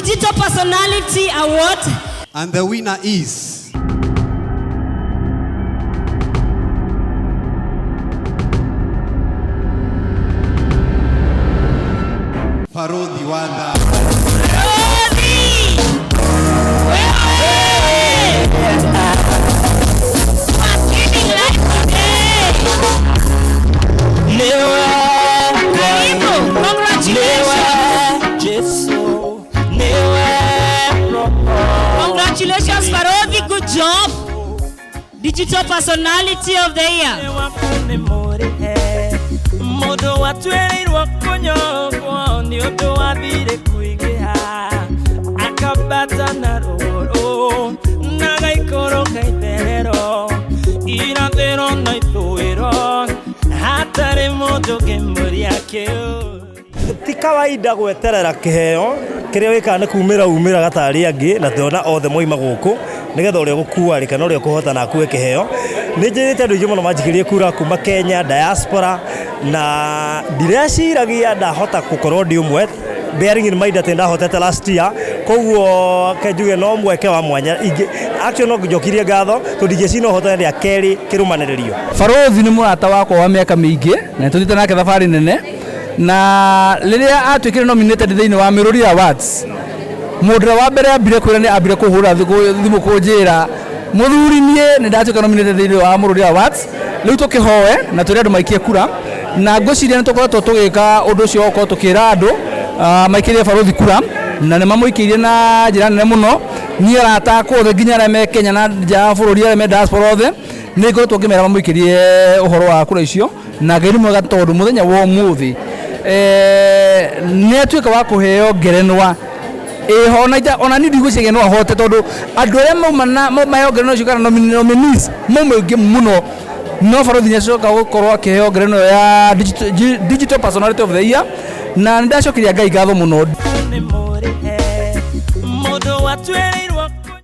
Digital Personality Award. And the winner is Farodhi Wanda. Farodhi! Wewe! Streaming live today. Karibu. Congratulations. Jesu niwe roho. Congratulations, Farodhi. Good job. Digital Personality of the Year. Waku nĩ mũrĩhe mũndũ watuĩrĩirwo kũnyongwo nĩ ũndũ wa thirĩ kũingĩha akambata na rũgũrũ na gaikũrũka itherero irathĩro na ithũĩro hatarĩ mũndũ ũngĩmũria kĩu. Ti kawaida gweterera kĩheo kĩrĩa wĩkaga nĩ kumĩra umĩra gatarĩ angĩ na tũrona othe moima gũkũ nĩgetha ũrĩa ũgũkua rĩ kana ũrĩa ũkũhotana akue kĩheo. Nĩ njĩrĩte andũ aingĩ mũno manjikĩrie kura kuma Kenya diaspora, na ndireciragia ndahota gũkorwo ndĩ ũmwe, bearing in mind atĩ ndahotete last year. Koguo ke njuge no mweke wa mwanya ingĩ actually no njokirie ngatho tondũ ingĩcina no hotane rĩa kerĩ kĩrũmanĩrĩrio. Barothi nĩ mũrata wakwa wa mĩaka mĩingĩ na nĩtũthiĩte nake thabarĩ nene, na rĩrĩa atuĩkire nominated thĩinĩ wa Mĩrũri Awards, mũndũ ũrĩa wa mbere ambire kwĩra nĩ ambire kũhũra thimũ kũnjĩra, "Mũthuri, niĩ nĩ ndatuĩka nominated thĩinĩ wa Mũrũri Awards, rĩu tũkĩhoe na twĩre andũ maikie kura." Na ngwĩciria nĩ tũkoretwo tũgĩka ũndũ ũcio wa gũkorwo tũkĩra andũ maikĩrie Barothi kura, na nĩ mamũikĩirie na njĩra nene mũno. Niĩ arata akwa othe, nginya arĩa me Kenya na nja ya bũrũri, arĩa me diaspora othe, nĩ ngoretwo ngĩmera mamũikĩrie ũhoro wa kura icio. Na Ngai nĩ mwega tondũ mũthenya wa ũmũthĩ nĩ atuĩka wa kũheo ngerenwa ĩho ona ita ona niĩ ndigwĩciria no ahote, tondũ andũ arĩa mauma na maheo ngerenwa icio kana nominees mauma aingĩ mũno, no Barothi nĩ acoka gũkorwo akĩheo ngerenwa ĩyo ya digital Personality of the Year, na nĩ ndacokeria Ngai ngatho mũno. Nĩ mũrĩhe mũndũ watuĩrĩirwo.